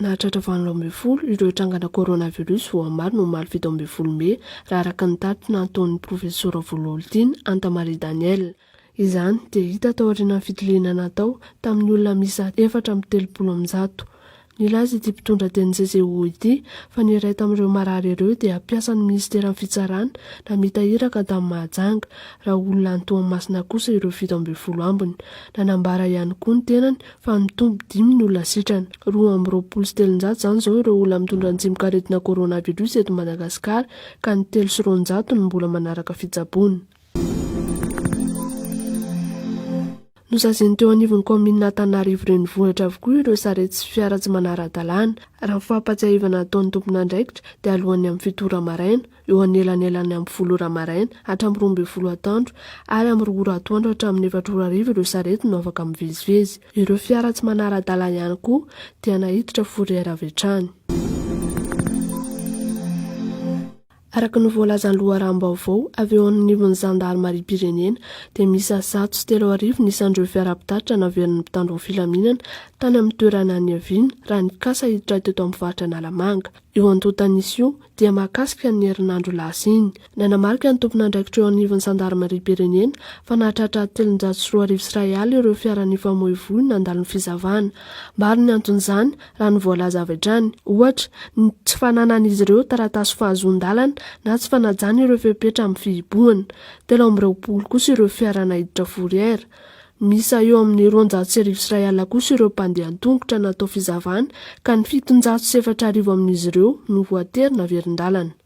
Nahatratra 18 ireo trangana coronavirus voamarina omaly 17 mey, raha araka ny tatitra nataon'ny Profesora Vololtiana Anta Marie Daniel. Izany dia hita taorian'ny fitiliana natao tamin'ny olona miisa 134. Nilaza ity mpitondra tenin'ny CCO ity fa ny iray tamin'ireo marary ireo dia mpiasan'ny minisiteran'ny fitsarana namita iraka tany Mahajanga, raha olona any Toamasina kosa ireo 17 ambiny. Nanambara ihany koa ny tenany fa mitombo dimy ny olona sitrana. 322 izany izao ireo olona mitondra ny tsimokaretina coronavirus eto Madagasikara ka ny 203 no mbola manaraka fitsaboana. Nosazian'ny teo anivon'ny kaominina Antananarivo Renivohitra avokoa ireo sarety sy fiara tsy manara-dalàna. Raha ny fampahatsiahivana ataon'ny tompon'andraikitra dia alohan'ny amin'ny fito ora maraina, eo anelanelan'ny amin'ny folo ora maraina hatramin'ny 12 atoandro ary amin'ny roa ora atoandro hatramin'ny efatra ora hariva ireo sarety no afaka mivezivezy. Ireo fiara tsy manara-dalàna ihany koa dia naiditra fourrière avy hatrany. Araka ny voalazan'ny loharanom-baovao avy eo anivon'ny zandarimariam-pirenena dia miisa 3100 ny isan'ireo fiara mpitatitra naverin'ny mpitandro ny filaminana tany amin'ny toerana niaviany raha nikasa hiditra teto amin'ny faritra Analamanga. Io antontan'isa io dia mahakasika ny herinandro lasa iny. Nanamarika ny tompon'andraikitra eo anivon'ny zandarimariam-pirenena fa nahatratra 2103 ireo fiara nifamoivoy nandalo ny fisavana. Maro ny anton'izany raha ny voalaza avy hatrany. Ohatra, ny tsy fananan'izy ireo taratasy fahazoan-dalana na tsy fanajana ireo fepetra amin'ny fihibohana. 23 kosa ireo fiara naiditra fourrière. Miisa eo amin'ny 1200 kosa ireo mpandeha an-tongotra natao fizavana ka ny 4700 amin'izy ireo no voatery naverin-dalana.